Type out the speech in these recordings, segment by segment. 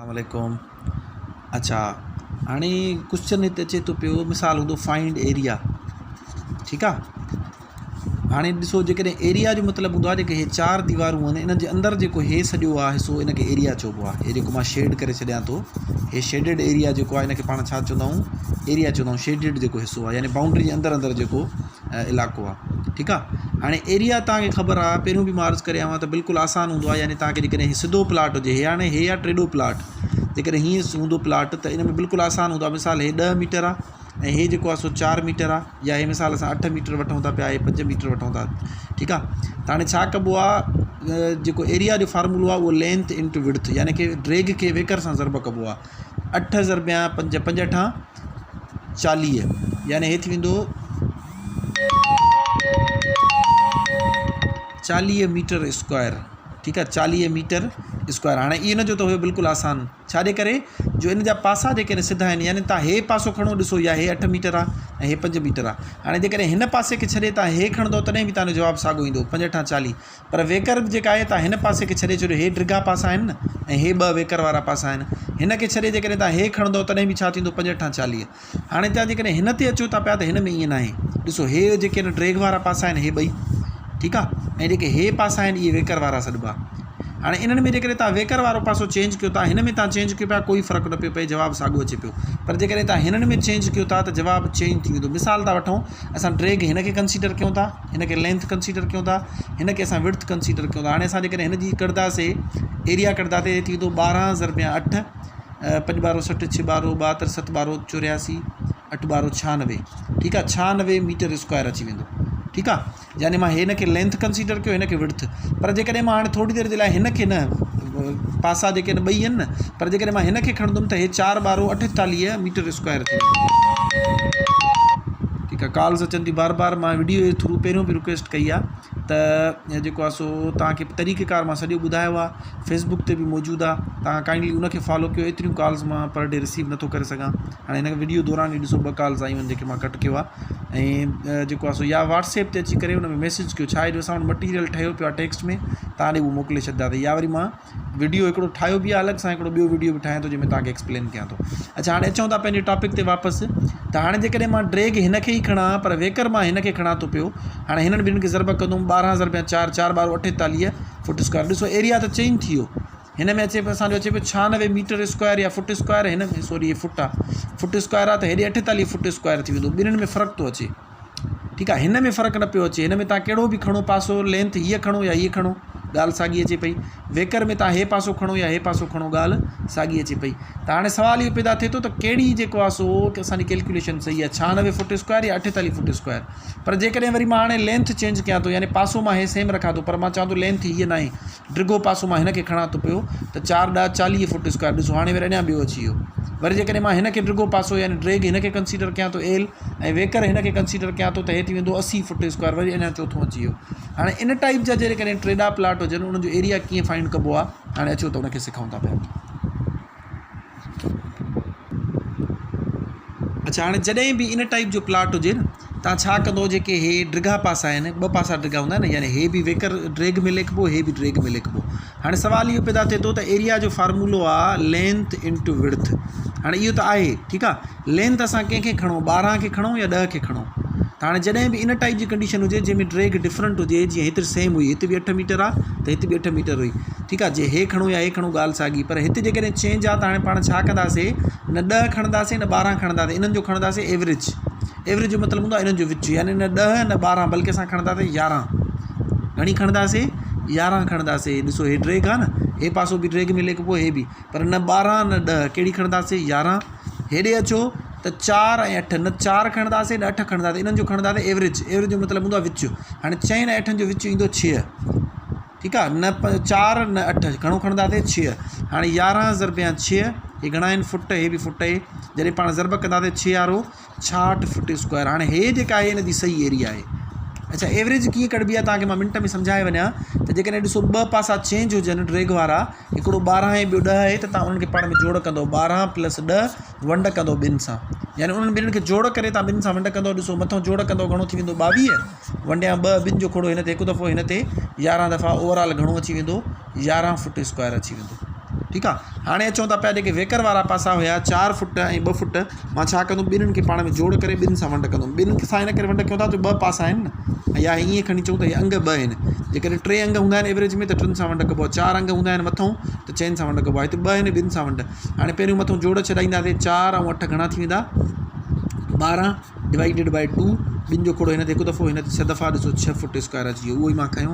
السلام عليڪم اڇا هاڻي ڪوشچن هتي اچي ٿو پيو مثال هوندو فائنڊ ايريا ٺيڪ آ هاڻي ڏسو جيڪڏهن ايريا جو مطلب هوندو آ جيڪي هي چار ديوارون آهن انهن جي اندر جيڪو هي سڄو آ حصو ان کي ايريا چئبو آ هي جيڪو مان شيڊ ڪري ڇڏيان ٿو هي شيڊيڊ ايريا جيڪو آ ان کي پاڻ ڇا چوندا آهيون ايريا چوندا آهيون شيڊيڊ جيڪو حصو آ يعني بائونڊري جي اندر اندر جيڪو علائقو آ ٺيڪ آ هاڻي ايريا توهان کي خبر آ پهريون به مان عرض ڪري آيو آهيان ته بلڪل آسان هوندو آ يعني توهان کي جيڪڏهن هي سڌو پلاٽ هجي هي هاڻي هي آ ٽيڏو پلاٽ جيڪڏهن هيئن هوندو پلاٽ ته ان ۾ بلڪل آسان هوندو آ مثال هي ڏهه ميٽر آ ۽ هي جيڪو آ سو چار ميٽر آ يا هي مثال اسان اٺ ميٽر وٺون ٿا پيا هي پنج ميٽر وٺون ٿا ٺيڪ آ ته هاڻي ڇا ڪبو آ جيڪو ايريا جو فارمولو آ اهو لينٿ انٽو وڊٿ يعني ڪي ڊريگهه کي ويڪر سان ضرب ڪبو آ اٺ ضربيان پنج پنج اٺان 40 يعني هي ٿي ويندو 40 ميٽر اسڪوائر ٺيڪ آهي 40 ميٽر اسڪوائر هاڻي ان جو ته هيو بلڪل آسان ڇاجي ڪري جو ان جا پاسا جيڪي آهن سڌا آهن يعني تان هي پاسو کڻو ڏسو يا هي 8 ميٽر آهي ۽ هي 5 ميٽر آهي هاڻي جيڪڏهن هن پاسي کي ڇڏي تان هي کڻندو تڏهن به تان جو جواب ساڳو ايندو پنج اٺان 40 پر ويڪر به جيڪا آهي تان هن پاسي کي ڇڏي ڇڏيو هي ڊگها پاسا آهن نه ۽ هي ٻه ويڪر وارا پاسا آهن هن کي ڇڏي جيڪڏهن تان هي کڻندو تڏهن به ڇا ٿيندو پنج اٺان 40 هاڻي تان جيڪڏهن هن تي اچو ٿا پيا ته هن ۾ ائين ناهي ڏسو هي جيڪي آهن ڊريگهه وارا پاسا آهن هي ٻئي ٺيڪ آهي ۽ جيڪي هي پاسا آهن اهي ويڪر وارا سڏبا هاڻي انهن ۾ جيڪڏهن تان ويڪر وارو پاسو چينج ڪيو ٿا هن ۾ تان چينج ڪيو پيا ڪوئي فرق نه پيو پئي جواب ساڳو اچي پيو پر جيڪڏهن تان هنن ۾ چينج ڪيو ٿا ته جواب چينج ٿي ويندو مثال ٿا وٺون اسان ڊريگهه هن کي ڪنسيڊر ڪيون ٿا هن کي لينٿ ڪنسيڊر ڪيون ٿا هن کي اسان وڊٿ ڪنسيڊر ڪيون ٿا هاڻي اسان جيڪڏهن هن جي ڪڍنداسي ايريا ڪڍنداسي ٿي ويندو 12 ضرب 8 پنج ٻارو 60 ڇهه ٻارو 72 ست ٻارو 84 اٺ ٻارو 96 ٺيڪ آ 96 ميٽر اسڪوائر اچي ويندو ٺيڪ آ يعني مان هن کي لينٿ ڪنسيڊر ڪيو هن کي وڊٿ پر جيڪڏهن مان هاڻي ٿوري دير جي لاء هن کي نه پاسا جيڪي آهن ٻئي آهن نه پر جيڪڏهن مان هن کي کڻندم ته هي چار ٻارو 48 ميٽر اسڪوائر ٿي ويندو. ٺيڪ آ ڪالز اچن ٿيون بار بار مان وڊيو جي ٿرو پهريون به رڪويسٽ ڪئي آ ته جيڪو آ سو توهان کي طريقه ڪار مان سڄو ٻڌايو آ فيسبڪ تي به موجود آ توهان ڪائنڊلي ان کي فالو ڪيو ايتريون ڪالز مان پر ڊي رسيو نٿو ڪري سگهان هاڻي هن وڊيو دوران ئي ڏسو ٻه ڪالز آيون آهن جيڪي مان ڪٽ ڪيو آ ۽ جيڪو آ سو يا واٽس ايپ تي اچي ڪري ان ۾ ميسيج ڪيو ڇا آهي جو اسان وٽ مٽيريل ٺهيو پيو آ ٽيڪسٽ ۾ توهان ڏي اهو موڪلي ڇڏينداسين يا وري مان وڊيو هڪڙو ٺاهيو به آهي الڳ سان هڪڙو ٻيو وڊيو به ٺاهيان ٿو جنهن ۾ توهان کي ايڪسپلين ڪيان ٿو اڇا هاڻي اچون ٿا پنهنجي ٽاپڪ تي واپس ته هاڻي جيڪڏهن مان ڊريگ هن کي ئي کڻان پر ويڪر مان هن کي کڻان ٿو پيو هاڻي هنن ٻنهن کي ضرب ڪندم 12 ضرب 4 4 ٻارو 48 فٽ اسڪوائر ڏسو ايريا ته چينج ٿي ويو هن ۾ اچي پيو اسانجو اچي پيو 96 ميٽر اسڪوائر يا فٽ اسڪوائر هن ۾ سوري هي فٽ آ فٽ اسڪوائر آ ته هيڏي 48 فٽ اسڪوائر ٿي ويندو ٻنهن ۾ فرق ٿو اچي ٺيڪ آ هن ۾ فرق نه پيو اچي هن ۾ تان ڪهڙو به کڻو پاسو لينٿ هيء کڻو يا هيء کڻو ڳالهه ساڳي اچي پئي ويڪر ۾ تان هي پاسو کڻو يا هي پاسو کڻو ڳالهه ساڳي اچي پئي ته هاڻي سوال اهو پيدا ٿئي ٿو ته ڪهڙي جيڪو آ سو اسان جي ڪيلڪوليشن صحيح آ 96 فٽ اسڪوائر يا 48 فٽ اسڪوائر پر جيڪڏهن وري مان هاڻي لينٿ چينج ڪيان ٿو يعني پاسو مان هي سيم رکان ٿو پر مان چوان ٿو لينٿ هيء ناهي ڊگهو پاسو مان هن کي کڻان ٿو پيو ته چار ڏهه 40 فٽ اسڪوائر ڏسو هاڻي وري اڃا ٻيو اچي ويو وري جيڪڏهن مان هن کي ڊگهو پاسو يعني ڊريگهه هن کي ڪنسيڊر ڪيان ٿو ايل ۽ ويڪر هن کي ڪنسيڊر ڪيان ٿو ته هي ٿي ويندو 80 فٽ اسڪوائر وري اڃا چوٿون اچي ويو هاڻي ان ٽائيپ جا جيڪڏهن ٽيڏا پلاٽ هجن انهن جو ايريا ڪيئن فائنڊ ڪبو آهي هاڻي اچو ته ان کي سکون ٿا پيا. اڇا هاڻي جڏهن به ان ٽائيپ جو پلاٽ هجي نه تان ڇا ڪندو جيڪي هي ڊگها پاسا آهن ٻه پاسا ڊگها هوندا آهن نه يعني هي به ويڪر ڊريگ ۾ ليکبو هي به ڊريگ ۾ ليکبو هاڻي سوال اهو پيدا ٿئي ٿو ته ايريا جو فارمولو آ لينٿ انٽو وڊٿ هاڻي اهو ته آهي ٺيڪ آ لينٿ اسان ڪنهن کي کڻون 12 کي کڻون يا 10 کي کڻون ته هاڻي جڏهن به ان ٽائيپ جي ڪنڊيشن هجي جنهن ۾ ڊريگ ڊفرنٽ هجي جيئن هت سيم هئي هت به 8 ميٽر آ ته هت به 8 ميٽر هئي ٺيڪ آ جي هي کڻون يا هي کڻون ڳالهه ساڳي پر هت جيڪڏهن چينج آ ته هاڻي پاڻ ڇا ڪنداسي نه 10 کڻنداسي نه 12 کڻنداسي انهن جو کڻنداسي ايوريج ايوريج جو مطلب هوندو آ انهن جو وچ يعني نه 10 نه 12 بلڪه اسان کڻنداسي 11 گهڻي کڻنداسي 11 کڻنداسي ڏسو هي ڊريگ آ نه هي پاسو به ڊريگ ۾ ليکبو هي به پر نه 12 نه 10 ڪهڙي کڻنداسي 11 هيڏي اچو ته 4 ۽ 8 نه 4 کڻنداسي نه 8 کڻنداسي انهن جو کڻنداسي ايوريج ايوريج جو مطلب هوندو آ وچ هاڻي چئن ۽ اٺن جو وچ ايندو 6 ٺيڪ آ نه 4 نه 8 گهڻو کڻنداسي 6 هاڻي 11 ضرب يا 6 هي گهڻا آهن فٽ هي به فٽ اهي جڏهن پاڻ ضرب ڪنداسي 6 وارو 66 فٽ اسڪوائر هاڻي هي جيڪا آهي ان جي صحيح ايريا آهي اڇا ايوريج ڪيئن ڪڍبي آهي توهان کي مان منٽ ۾ سمجهائي وڃان ته جيڪڏهن ڏسو ٻه پاسا چينج هجن ڊريگ وارا هڪڙو 12 ۽ ٻيو 10 آهي ته توهان انهن کي پاڻ ۾ جوڙ ڪندو 12 پلس 10 ونڊ ڪندو ٻن سان يعني انهن ٻنهن کي جوڙ ڪري توهان ٻن سان ونڊ ڪندو ڏسو مٿو جوڙ ڪندو گهڻو ٿي ويندو 22 ونڊيان ٻه ٻن جو کوڙو هن تي هڪ دفعو هن تي 11 دفعا اوور آل گهڻو اچي ويندو 11 فٽ اسڪوائر اچي ويندو. ٺيڪ آ هاڻي اچون ٿا پيا جيڪي ويڪر وارا پاسا هيا چار فٽ ۽ ٻه فٽ مان ڇا ڪندم ٻنهن کي پاڻ ۾ جوڙ ڪري ٻن سان ونڊ ڪندم ٻن سان ان ڪري ونڊ ڪيون ٿا جو ٻه پاسا آهن نه يا ائين کڻي چئون ته هي انگ ٻه آهن جيڪڏهن ٽي انگ هوندا آهن ايوريج ۾ ته ٽن سان ونڊ ڪبو آهي چار انگ هوندا آهن مٿئون ته چئن سان ونڊ ڪبو آهي هتي ٻه آهن ٻن سان ونڊ هاڻي پهريون مٿئون جوڙ ڇڏائينداسين چار ۽ اٺ گهڻا ٿي ويندا 12 ڊوائيڊيڊ بائي ٽو ٻن جو کوڙو هن تي هڪ دفعو هن تي ڇهه دفعا ڏسو ڇهه فٽ اسڪوائر اچي ويو اهو ئي مان کنيو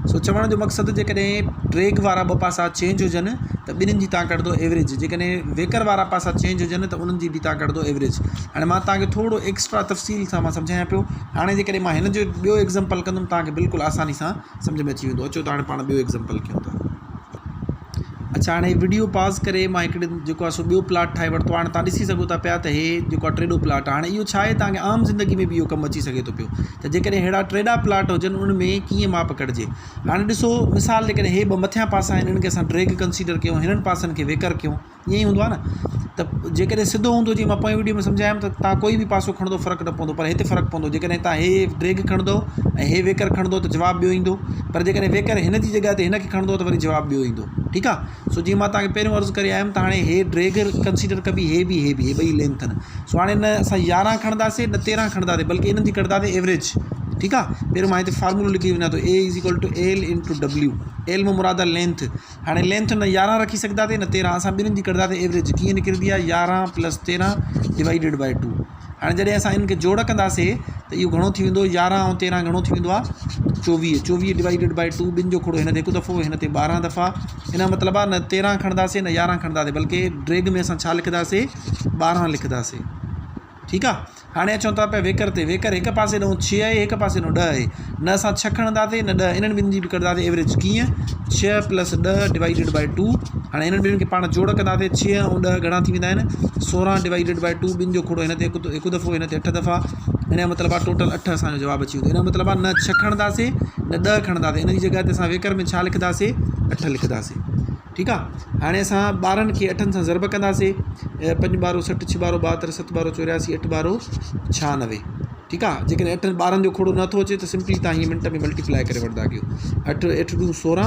سو چوڻ جو مقصد جيڪڏهن ڊريگ وارا ٻه پاسا چينج هجن ته ٻنهن جي تان ڪڍندو ايوريج جيڪڏهن ويڪر وارا پاسا چينج هجن ته انهن جي به تان ڪڍندو ايوريج هاڻي مان تان کي ٿورو ايڪسٽرا تفصيل سان مان سمجهايان پيو هاڻي جيڪڏهن مان هن جو ٻيو ايگزامپل ڪندم تان کي بلڪل آساني سان سمجهه ۾ اچي ويندو اچو ته هاڻي پاڻ ٻيو ايگزامپل ڪيون ٿا. اڇا هاڻي وڊيو پاز ڪري مان هڪڙي جيڪو آهي سو ٻيو پلاٽ ٺاهي ورتو آهي هاڻي تان ڏسي سگهو ٿا پيا ته هي جيڪو آهي ٽيڏو پلاٽ آهي هاڻي اهو ڇا آهي تان کي عام زندگي ۾ به اهو ڪم اچي سگهي ٿو پيو ته جيڪڏهن ههڙا ٽيڏا پلاٽ هجن ان ۾ ڪيئن ماپ ڪڍجي هاڻي ڏسو مثال جيڪڏهن هي ٻه مٿيان پاسا آهن انهن کي اسان ڊريگ ڪنسيڊر ڪيون هنن پاسن کي ويڪر ڪيون ائين ئي هوندو آهي نه ته جيڪڏهن سڌو هوندو جيئن مان پوئين وڊيو ۾ سمجهايم ته تان ڪوئي به پاسو کڻندو فرق نه پوندو پر هتي فرق پوندو جيڪڏهن تان هي ڊريگهه کڻندو ۽ هي ويڪر کڻندو ته جواب ٻيو ايندو پر جيڪڏهن ويڪر هن جي جڳهه تي هن کي کڻندو ته وري جواب ٻيو ايندو ٺيڪ آهي سو جيئن مان تان کي پهريون عرض ڪري آيم ته هاڻي هي ڊريگهه ڪنسيڊر ڪبي هي به هي به هي ٻئي لينٿ آهن سو هاڻي نه اسان يارهن کڻنداسي نه تيرهن کڻنداسي بلڪه انهن جي ڪڍنداسي ايوريج ٺيڪ آهي پهريون مان هتي فارمولو لکي وڃان ٿو A is equal to L into W L مان مراد آهي لينٿ هاڻي لينٿ نه 11 رکي سگهنداسين نه 13 اسان ٻنهين جي ڪڍنداسين ايوريج ڪيئن نڪرندي آهي 11 پلس 13 ڊوائيڊيڊ بائي 2 هاڻي جڏهن اسان ان کي جوڙ ڪنداسين ته اهو گهڻو ٿي ويندو 11 ۽ 13 گهڻو ٿي ويندو آهي 24 24 ڊوائيڊيڊ بائي 2 ٻن جو کوڙو هن تي هڪ دفعو هن تي 12 دفعا ان جو مطلب آهي نه 13 کڻنداسين نه 11 کڻنداسين بلڪه ڊريگ ۾ اسان ڇا لکنداسين 12 لکنداسين ٺيڪ آ هاڻي اچون ٿا پيا ويڪر تي ويڪر هڪ پاسي ڏانهن ڇهه آهي هڪ پاسي ڏانهن ڏهه آهي نه اسان ڇهه کڻنداسين نه ڏهه انهن ٻنهي جي به ڪڍنداسين ايوريج ڪيئن ڇهه پلس ڏهه ڊوائيڊيڊ بائي ٽو هاڻي انهن ٻنهي کي پاڻ جوڙ ڪنداسين ڇهه ۽ ڏهه گهڻا ٿي ويندا آهن سورهن ڊوائيڊيڊ بائي ٽو ٻن جو کوڙو هن تي هڪ دفعو هن تي اٺ دفعا ان جو مطلب آهي ٽوٽل اٺ اسانجو جواب اچي ويندو ان جو مطلب آهي نه ڇهه کڻنداسين نه ڏهه کڻنداسين ان جي جڳهه تي اسان ويڪر ۾ ڇا لکنداسين اٺ لکنداسين ٺيڪ آ هاڻي اسان ٻارهن کي اٺن سان ضرب ڪنداسي پنج ٻارو 60 ڇهه ٻارو 72 ست ٻارو 84 اٺ ٻارو 96 ٺيڪ آ جيڪڏهن اٺ ٻارهن جو کوڙو نٿو اچي ته سمپلي تان هي منٽ ۾ ملٽيپلائي ڪري وٺندا ڪيو اٺ اٺ ڏون 16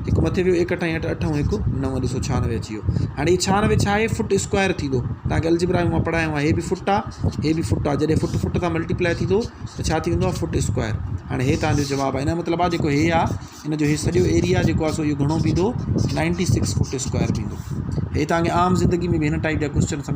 هڪ مٿي ويو ايڪ اٺ ۽ اٺ اٺ ۽ هڪ نو ڏسو 96 اچي ويو هاڻي هي 96 ڇا آهي فٽ اسڪوائر ٿيندو تان کي الجبرا ۾ مان پڙهايو آهي هي به فٽ آ هي به فٽ آ جڏهن فٽ فٽ سان ملٽيپلائي ٿيندو ته ڇا ٿي ويندو آ فٽ اسڪوائر هاڻي هي تان جو جواب آ ان جو مطلب آ جيڪو هي آ ان جو هي سڄو ايريا جيڪو آهي سو اهو گهڻو بيندو 96 فوٽ اسڪوائر بيندو. هي توهان کي عام زندگي ۾ به هن ٽائيپ جا ڪوسچن سمجھ.